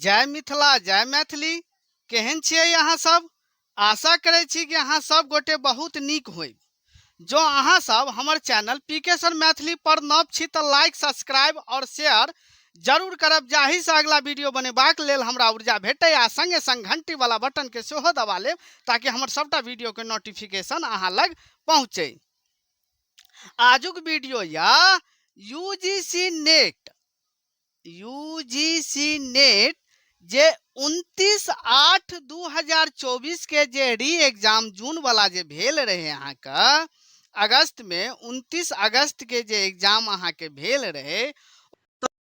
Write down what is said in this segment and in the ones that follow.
जय मिथिला जय मैथिली। केहन छियै अहाँ सब? आशा करै छी कि अहाँ सब गोटे बहुत नीक होइब। जँ अहाँ सब हमर चैनल पी के सर मैथिली पर नव छी तऽ लाइक, सब्सक्राइब और शेयर जरूर करब, जाहि से अगला वीडियो बनेबाक लेल हमरा ऊर्जा भेटै, आ संगे संग घंटी वाला बटन के सेहो दबा लेब ताकि हमर सबटा वीडियो के नोटिफिकेशन अहाँ लग पहुँचे। आजुक वीडियो या यूजीसी नेट, यूजीसी नेट जे 29/8/2024 के जे री एग्जाम जून वाला जे भेल रहे अहाँके अगस्त में, 29 अगस्त के जे एग्जाम अहाँके भेल रहे,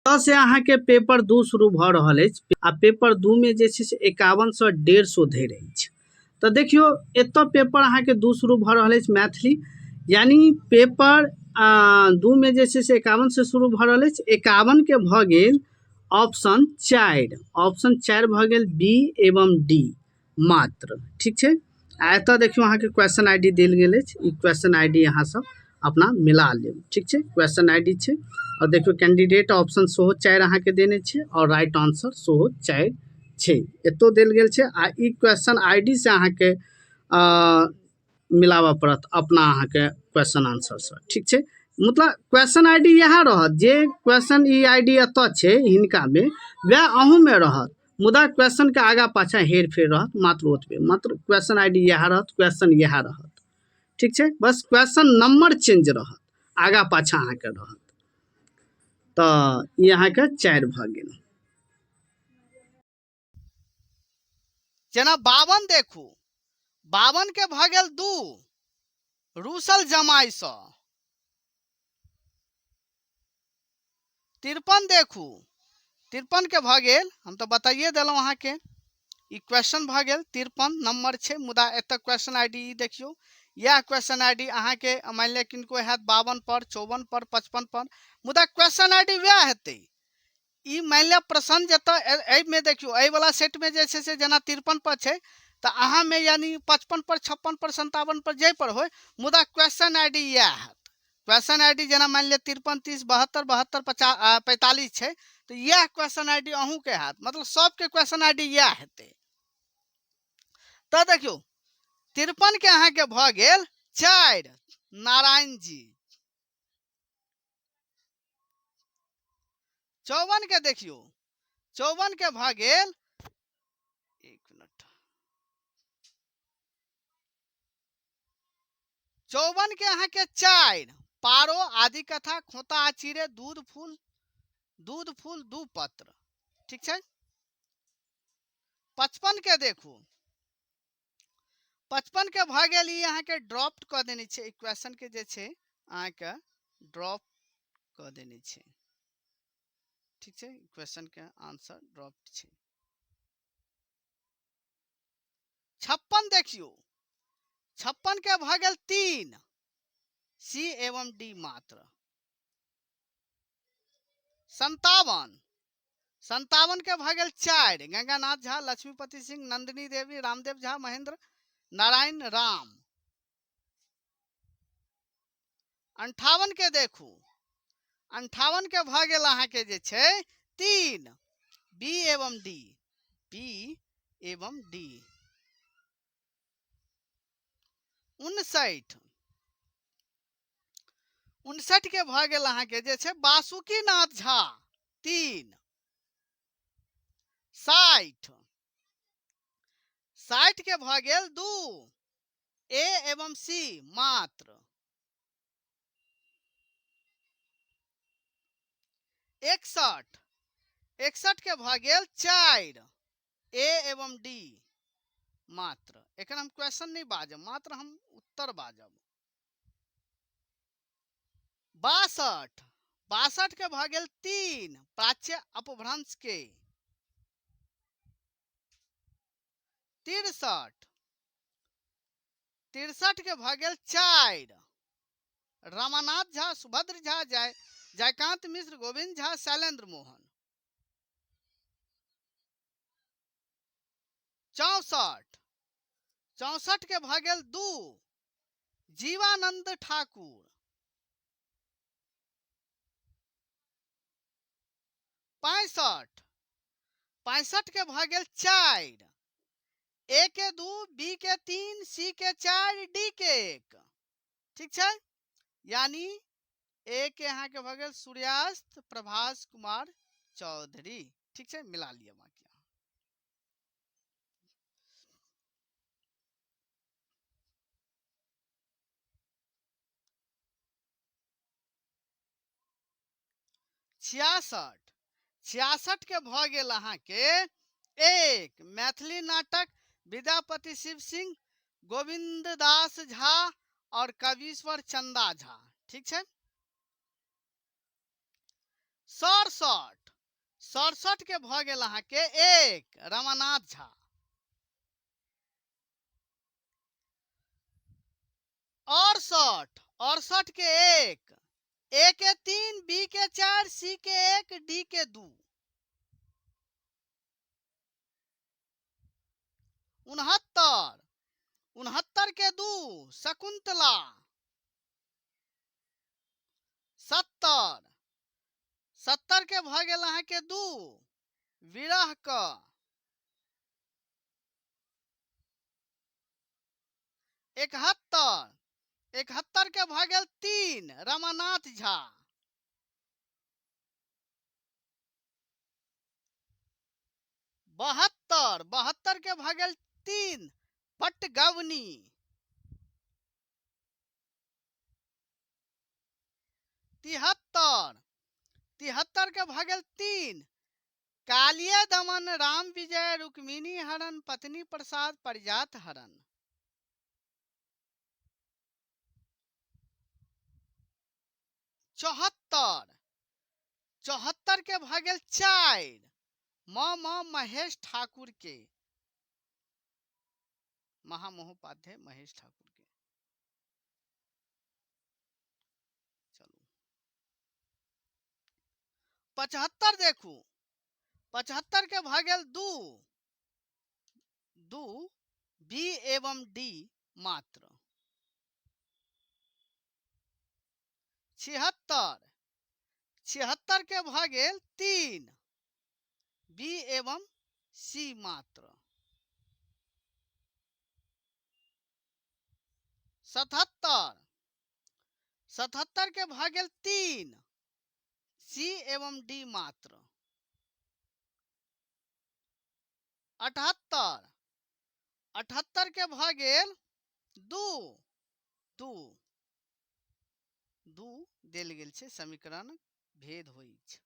तऽ से अहाँके पेपर 2 शुरू भऽ रहल अछि आ पेपर 2 में जे छै से 51 सँ 150 धरि अछि। तऽ देखियौ एतऽ पेपर अहाँके 2 शुरू भऽ रहल अछि मैथिली, यानी पेपर 2 में जे छै से 51 से शुरू भऽ रहल अछि। 51 के भऽ गेल ऑप्शन 4, ऑप्शन 4 भऽ गेल बी एवं डी मात्र। ठीक छै, आ एतऽ देखियौ अहाँके क्वेश्चन I D देल गेल अछि, ई क्वेश्चन I D अहाँ सब अपना मिला लेब। ठीक छै, क्वेश्चन I D छै और देखियौ कैंडिडेट ऑप्शन सेहो 4 अहाँके देने छै और राइट आंसर सेहो 4 छै, एतौ देल गेल छै। आ ई क्वेश्चन I D से अहाँके मिलाबऽ पड़त अपना अहाँके क्वेश्चन आंसर से। ठीक छै, मतलब क्वेश्चन I D इएह रहत, जे क्वेश्चन ई I D एतऽ छै हिनका में वएह अहूँमे रहत, मुदा क्वेश्चन के आगा पाछा हेर फेर रहत, मात्र ओतबे, मात्र क्वेश्चन I D इएह रहत, क्वेश्चन इएह रहत। ठीक छै, बस क्वेश्चन नंबर चेंज रहत, आगा पाछा अहाँके रहत। तऽ ई अहाँके 4 भऽ गेल। जेना 52 देखू, 52 के भऽ गेल 2 रूसल जमाई सँ। 53 देखू, 53 के भऽ गेल, हम तऽ बताइए देलहुँ अहाँके, ई क्वेश्चन भऽ गेल 53 नंबर छै, मुदा एतऽ क्वेश्चन I D E देखियौ, इएह क्वेश्चन I D अहाँके मानि लिअ किनको हैत 52 पर, 54 पर, 55 पर, मुदा क्वेश्चन I D वएह हेतै। ई मानि लिअ प्रश्न जतऽ एहिमे देखियौ, एहि वला सेटमे जे छै से जेना 53 पर छै तऽ अहाँमे यानी 55 पर, 56 पर, 57 पर जाहि पर होय, मुदा क्वेश्चन I D इएह हैत। क्वेश्चन I D जेना मानि लिअ 53, 30, 72, 72, 45 छै तऽ इएह क्वेश्चन I D अहूँके हैत, मतलब सबके क्वेश्चन I D इएह हेतै। तऽ देखियौ 53 के अहाँके भऽ गेल 4 नारायण जी। 54 के देखियौ, 54 के भऽ गेल, एक मिनट, 54 के अहाँके 4 पारो, आदि कथा, खोता आ चिड़ै, दूध फूल, दूध फूल, दू पत्र। ठीक छै, 55 के देखू, 55 के भऽ गेल, ई अहाँके ड्रॉप कऽ देने छै, ई क्वेश्चन के जे छै अहाँके ड्रॉप कऽ देने छै। ठीक छै, क्वेश्चन के आंसर ड्रॉप छै। 56 देखियौ, 56 के भऽ गेल 3 सी एवं डी मात्र। 57, 57 के भऽ गेल 4 गंगानाथ झा, लक्ष्मीपति सिंह, नंदिनी देवी, रामदेव झा, महेंद्र नारायण राम। 58 के देखू, 58 के भऽ गेल अहाँके जे छै 3 बी एवं डी, बी एवं डी। 59, 59 के भऽ गेल अहाँके जे छै बासुकीनाथ झा 3। 60, 60 के भऽ गेल 2 ए एवं सी मात्र। 61, 61 के भऽ गेल 4 ए एवं डी मात्र। एखन हम क्वेश्चन नहि बाजब, मात्र हम उत्तर बाजब। 62, 62 के भऽ गेल 3 प्राच्य अपभ्रंश के। 63, 63 के भऽ गेल 4 रमानाथ झा, सुभद्र झा, जयकांत मिश्र, गोविंद झा, शैलेंद्र मोहन। 64, 64 के भऽ गेल 2 जीवानंद ठाकुर। 65, 65 के भऽ गेल 4, ए के 2, बी के 3, सी के 4, डी के 1। ठीक छै, यानी ए के अहाँके भऽ गेल सूर्यास्त प्रभास कुमार चौधरी। ठीक छै, मिला लिअ बाकी। 66, 66 के भऽ गेल अहाँके 1, मैथिली नाटक विद्यापति शिव सिंह, गोविंद दास झा और कवीश्वर चंदा झा। ठीक छै, 67, 67 के भऽ गेल अहाँके 1, रमानाथ झा। 68, 68 के 1, ए के 3, बी के 4, सी के 1, डी के 2। 69, 69 के 2, शकुंतला। 70, 70 के भऽ गेल अहाँके 2, विरह क। 71, 71 के भऽ गेल 3, रमानाथ झा। 72, 72 के भऽ गेल 3, पटगवनी। 73, 73 के भऽ गेल 3, कालिय दमन, राम विजय, रुक्मिणी हरण, पत्नी प्रसाद, परिजात हरण। 74, 74 के भऽ गेल 4, म म महेश ठाकुर के, महामहोपाध्याय महेश ठाकुर के। चलू 75 देखू, 75 के भऽ गेल 2, 2, बी एवं डी मात्र। 76, 76 के भऽ गेल 3, बी एवं सी मात्र। 77, 77 के भऽ गेल 3, सी एवं डी मात्र। 78, 78 के भऽ गेल 2, 2, 2 देल गेल छै, समीकरण भेद होइ छै।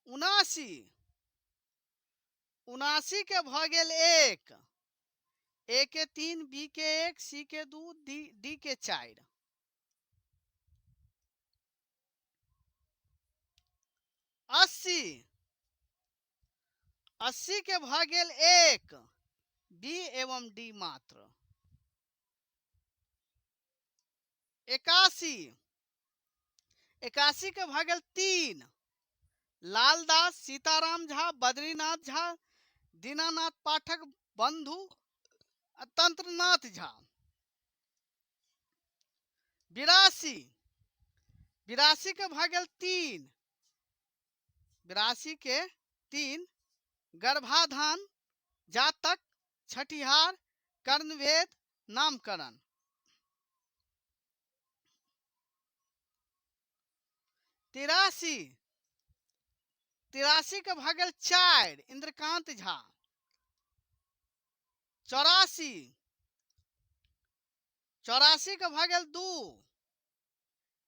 79, 79 के भऽ गेल 1, ए के 3, बी के 1, सी के 2, डी के 4। 80, 80 के भऽ गेल 1, बी एवं डी मात्र। 81, 81 के भऽ गेल 3, लालदास, सीताराम झा, बद्रीनाथ झा, दीनानाथ पाठक बंधु, तंत्रनाथ झा। 82, 82 के भऽ गेल 3, 82 के 3, गर्भाधान, जातक, छठिहार, कर्णवेद, नामकरण। 83, 83 के भऽ गेल 4, इंद्रकांत झा। 84, 84 के भऽ गेल 2,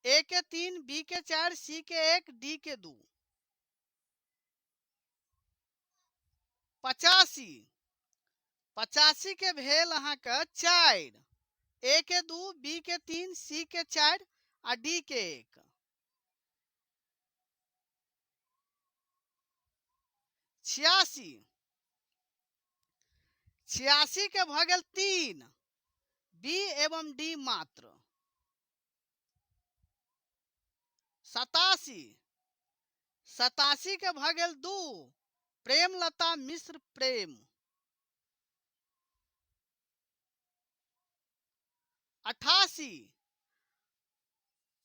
ए के 3, बी के 4, सी के 1, डी के 2। 85, 85 के भेल अहाँके 4, ए के 2, बी के 3, सी के 4 आ डी के 1। 86, 86 के भऽ गेल 3, बी एवं डी मात्र। 87, 87 के भऽ गेल 2, प्रेमलता मिश्र प्रेम। 88,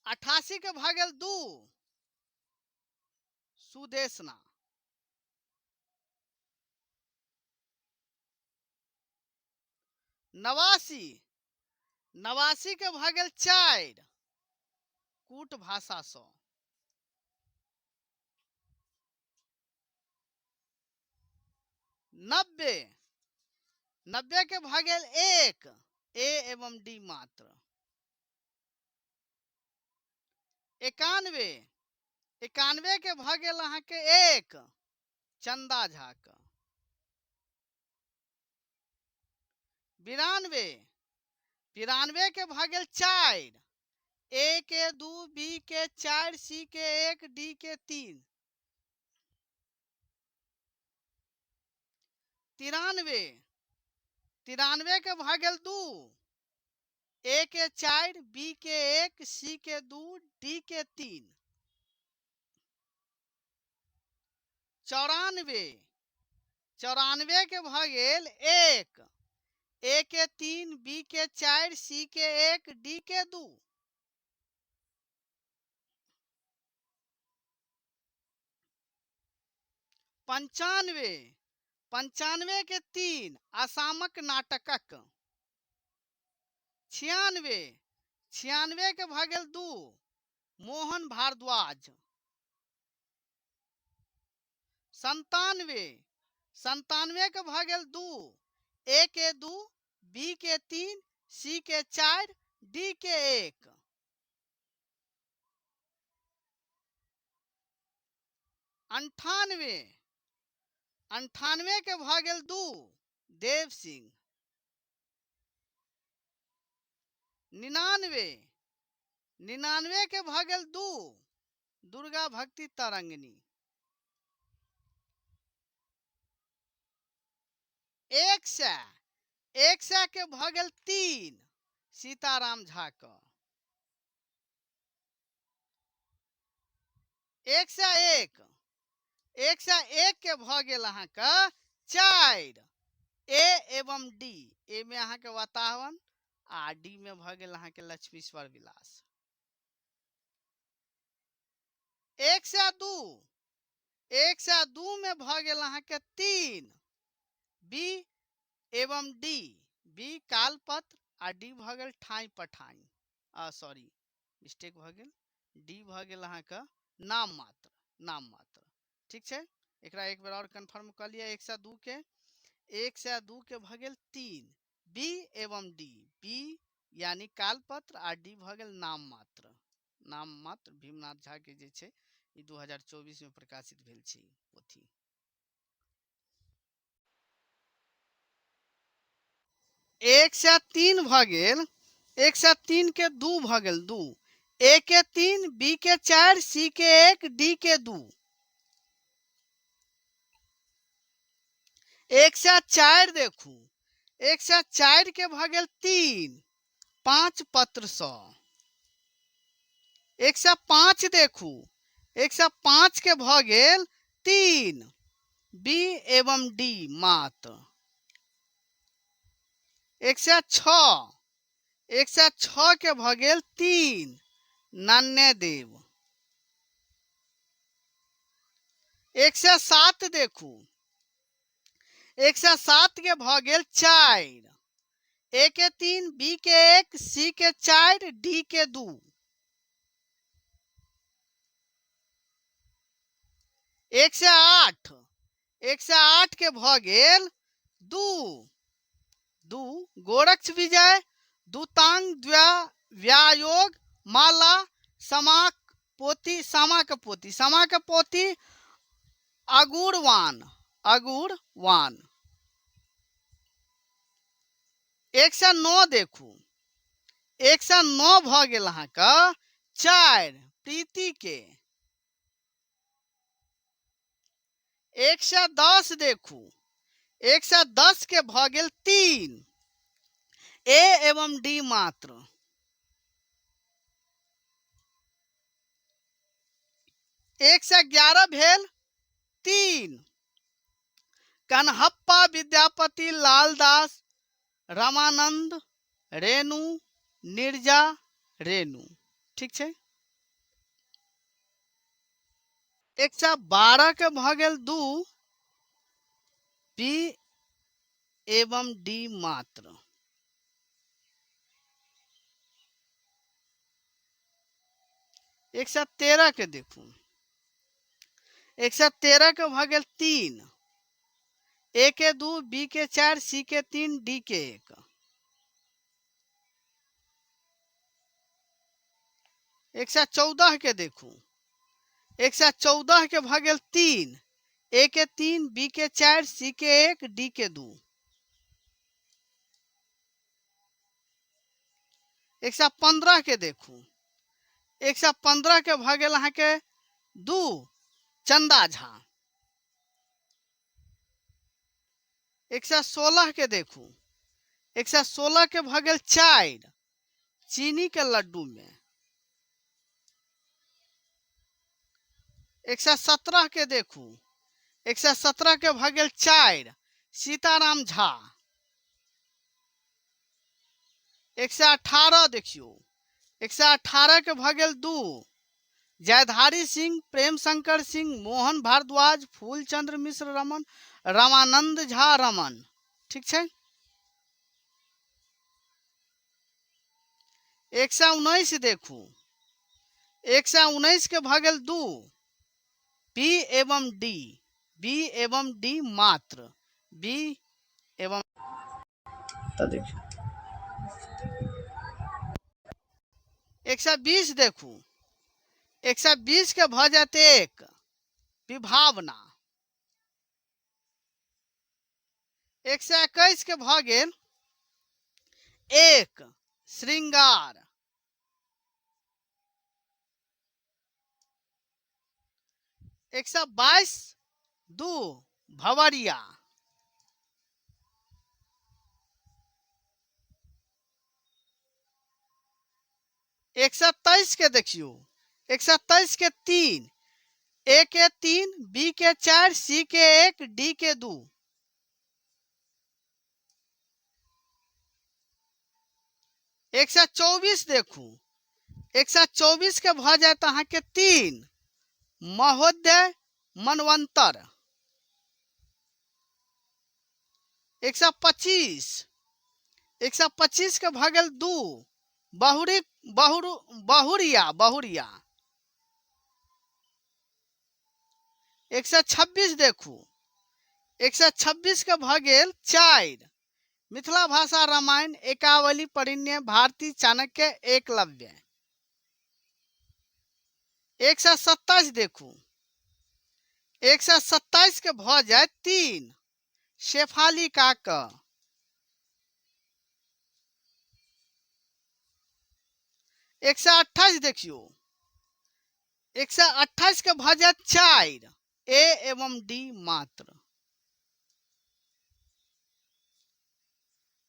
88 के भऽ गेल 2, सुदेशना। 89, 89 के भऽ गेल 4, कूट भाषासँ। 90, 90 के भऽ गेल 1, ए एवं डी मात्र। 91, 91 के भऽ गेल अहाँके 1, चंदा झा के। 92, 92 के भऽ गेल 4, ए के 2, बी के 4, सी के 1, डी के 3। 93, 93 के भऽ गेल 2, ए के 4, बी के 1, सी के 2, डी के 3। 94, 94 के भऽ गेल 1, ए के 3, बी के 4, सी के 1, डी के 2। 95, 95 के 3, आसामक नाटकक। 96, 96 के भऽ गेल 2, मोहन भारद्वाज। 97, 97 के भऽ गेल 2, ए के 2, बी के 3, सी के 4, डी के 1। 98, 98 के भऽ गेल 2, देव सिंह। 99, 99 के भऽ गेल 2, दुर्गा भक्ति तरंगिणी। 100, 100 के भऽ गेल 3, सीताराम झा के। 101, 101 के भऽ गेल अहाँके 4, ए एवं डी। ए में अहाँके वातावरण आ डी में भऽ गेल अहाँके लक्ष्मीश्वर विलास। 102, 102 में भऽ गेल अहाँके 3, बी एवं डी। बी कालपत्र आ डी भऽ गेल ठाई पठाई, सॉरी मिस्टेक भऽ गेल, डी भऽ गेल अहाँके नाम मात्र, नाम मात्र। ठीक छै, एकरा एक बेर आओर कन्फर्म कऽ लिअ। 102 के, 102 के भऽ गेल 3, बी एवं डी। बी यानी कालपत्र आ डी भऽ गेल नाम मात्र, नाम मात्र भीमनाथ झा के जे छै ई 2024 में प्रकाशित भेल छै पोथी। 103 भऽ गेल, 103 के 2 भऽ गेल 2, ए के 3, बी के 4, सी के 1, डी के 2। 104 देखू, 104 के भऽ गेल 3, 5 पत्र सँ। 105 देखू, 105 के भऽ गेल 3, बी एवं डी मात्र। 106, 106 के भऽ गेल 3, नान्यदेव। 107 देखू, 107 के भऽ गेल 4, ए के 3, बी के 1, सी के 4, डी के 2। 108, 108 के भऽ गेल 2, 2, गोरक्ष विजय, दूतांग व्यायोग, माला, समाक पोती, सामा के पोती, सामा के पोती, अगुरवान, अगुरवान। 109 देखू, 109 भऽ गेल अहाँके 4, प्रीति के। 110 देखू, 110 के भऽ गेल 3, ए एवं डी मात्र। 111 भेल 3, कन्हप्पा, विद्यापति, लालदास, रामानंद, रेणु, निर्जा, रेणु। ठीक छै। 112 के भऽ गेल 2, बी एवं डी मात्र। 113 के देखू, 113 के भऽ गेल 3, ए के 2, बी के 4, सी के 3, डी के 1। 114 के देखू, 114 के भऽ गेल 3, ए के 3, बी के 4, सी के 1, डी के 2। 115 के देखू, 115 के भऽ गेल अहाँके 2, चंदा झा। 116 के देखू, 116 के भऽ गेल 4, चीनी के लड्डू में। 117 के देखू, 117 के भऽ गेल 4, सीताराम झा। 118 देखियौ, 118 के भऽ गेल 2, जयधारी सिंह, प्रेम शंकर सिंह, मोहन भारद्वाज, फूलचंद्र मिश्र रमन, रामानंद झा रमन। ठीक छै। 119 देखू, 119 के भऽ गेल 2, बी एवं डी, बी एवं डी मात्र, बी एवं। तऽ देखियौ 120 देखू, 120 के भऽ जायत 1, विभावना। 121 के भऽ गेल 1, श्रृंगार। 122 2, भवरिया। 123 के देखियौ, 123 के 3, ए के 3, बी के 4, सी के 1, डी के 2। 124 देखू, 124 के भऽ जायत अहाँके 3, महोदय मनवंतर। 125, 125 के भऽ गेल 2, बहुरी बहुरु बहुरिया बहुरिया। 126 देखू, 126 के भऽ गेल 4, मिथिला भाषा रामायण, एकावली परिणय, भारती चाणक्य, एकलव्य। 127 देखू, 127 के भऽ जायत 3, शेफालिका क। 128 देखियौ, 128 के भऽ जायत 4, ए एवं डी मात्र।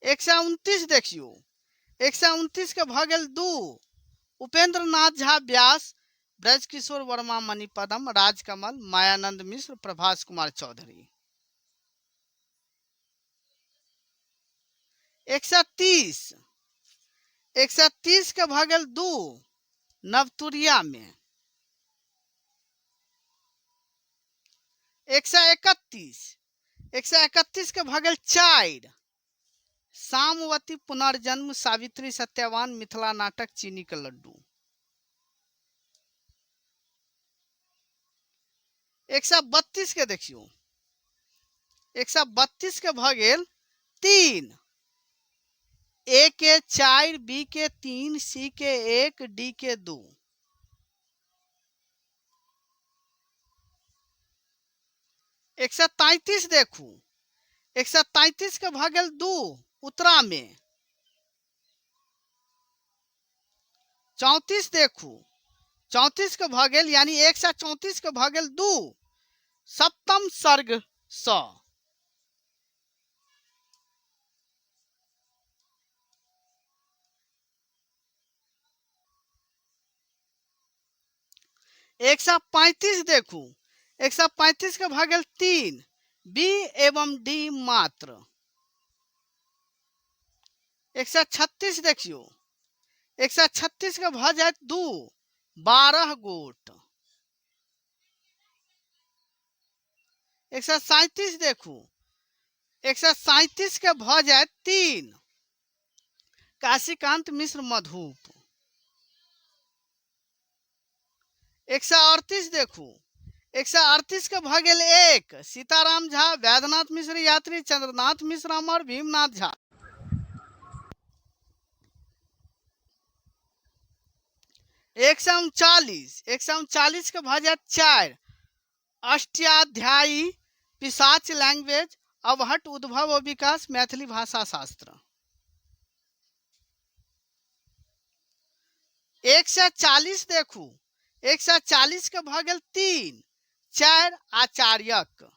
129 देखियौ, 129 के भऽ गेल 2, उपेंद्र नाथ झा व्यास, ब्रजकिशोर वर्मा मणिपदम, राजकमल, मायानंद मिश्र, प्रभास कुमार चौधरी। 130, 130 के भऽ गेल 2, नवतुरिया में। 131, 131 के भऽ गेल 4, सामवती पुनर्जन्म, सावित्री सत्यवान, मिथिला नाटक, चीनी के लड्डू। 132 के देखियौ, 132 के भऽ गेल 3, ए के 4, बी के 3, सी के 1, डी के 2। 133 देखू, 133 के भऽ गेल 2, उत्तरा में। 34 देखू, 34 के भऽ गेल यानी 134 के भऽ गेल 2, सप्तम सर्ग स। 135 देखू, 135 के भऽ गेल 3, बी एवं डी मात्र। 136 देखियौ, 136 के भऽ जायत 2, 12 गोट। 137 देखू, 137 के भऽ जायत 3, काशीकांत मिश्र मधुप। 138 देखू, 138 के भऽ गेल 1, सीताराम झा, वैद्यनाथ मिश्र यात्री, चंद्रनाथ मिश्र अमर, भीमनाथ झा। 139, 139 के भऽ जायत 4, अष्टाध्यायी, पिशाच लैंग्वेज, अवहट उद्भव और विकास, मैथिली भाषा शास्त्र। 140 देखू, 140 के भऽ गेल 3, 4 आचार्यक।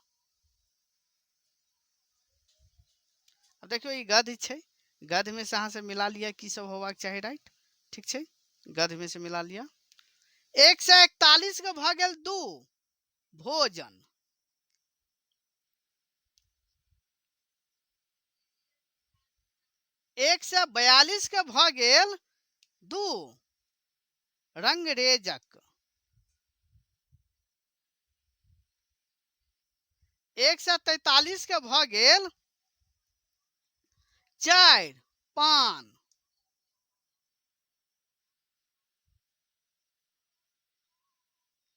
अब देखियौ ई गद्य छै, गद्य में से अहाँ से मिला लिअ की सब होबाक चाही, राइट, ठीक छै, गद्य में से मिला लिअ। 141 के भऽ गेल 2, भोजन। 142 के भऽ गेल 2, रंगरेजक। 143 के भऽ गेल 4, पान।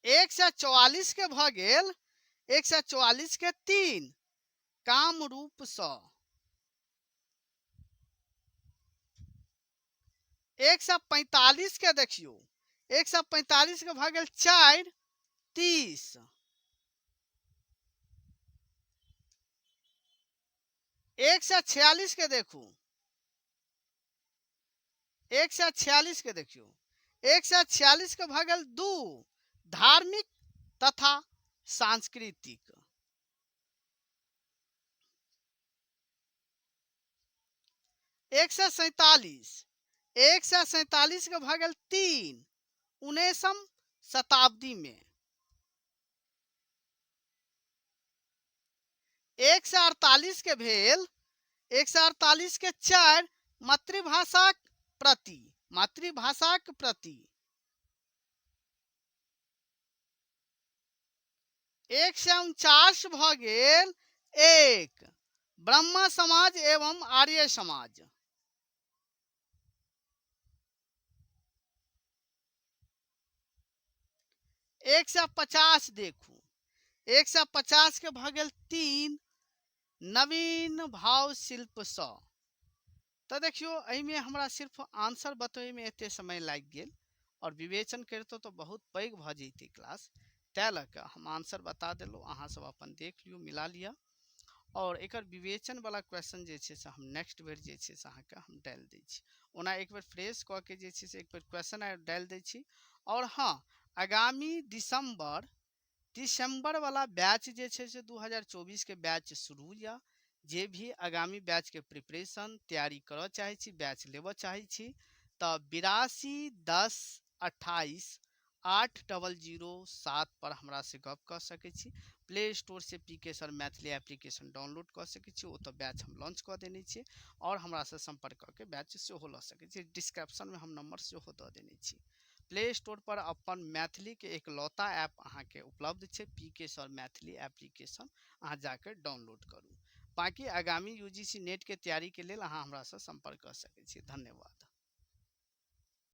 144 के भऽ गेल 144 के 3, कामरूप सँ। 145 के देखियौ, 145 के भऽ गेल 4, 30। 146 के देखू, 146 के देखियौ, 146 के भऽ गेल 2, धार्मिक तथा सांस्कृतिक। 147, 147 के भऽ गेल 3, 19वीं शताब्दी में। 148 के भेल 148 के 4, मातृभाषाक प्रति, मातृभाषाक प्रति। 149 भऽ गेल 1, ब्रह्म समाज एवं आर्य समाज। 150 देखू, 150 के भऽ गेल 3, नवीन भाव शिल्प सँ। तऽ देखियौ एहिमे हमरा सिर्फ आंसर बतबैमे एते समय लागि गेल और विवेचन करितहुँ तऽ बहुत पैघ भऽ जैतै क्लास, तैँ लऽ कऽ हम आंसर बता देलहुँ, अहाँ सब अपन देख लियौ, मिला लिअ। और एकर विवेचन वाला क्वेश्चन जे छै से हम नेक्स्ट बेर जे छै से अहाँके हम डालि दै छी। ओना एक बेर फ्रेश कऽ के जे छै से एक बेर क्वेश्चन डालि दै छी। और हँ, आगामी दिसंबर वाला बैच जे छै से 2024 के बैच शुरू यऽ। जे भी आगामी बैच के प्रिपरेशन तैयारी करऽ चाहै छी, बैच लेबऽ चाहै छी, तऽ 82 10 28 8007 पर हमरा से गप कऽ सकै छी। प्ले स्टोर से पी के सर मैथिली एप्लीकेशन डाउनलोड कऽ सकै छी, ओतऽ बैच हम लॉन्च कऽ देने छियै और हमरा से सम्पर्क कऽ के बैच सेहो लऽ सकै छी। डिस्क्रिप्शन में हम नंबर सेहो दऽ देने छी। प्ले स्टोर पर अपन मैथिली के एकलौता ऐप अहाँके उपलब्ध छै, पी के सर मैथिली एप्लीकेशन, अहाँ जाके डाउनलोड करू। बाकी आगामी UGC net के तैयारी के लेल अहाँ हमरा से सम्पर्क कऽ सकै छी। धन्यवाद।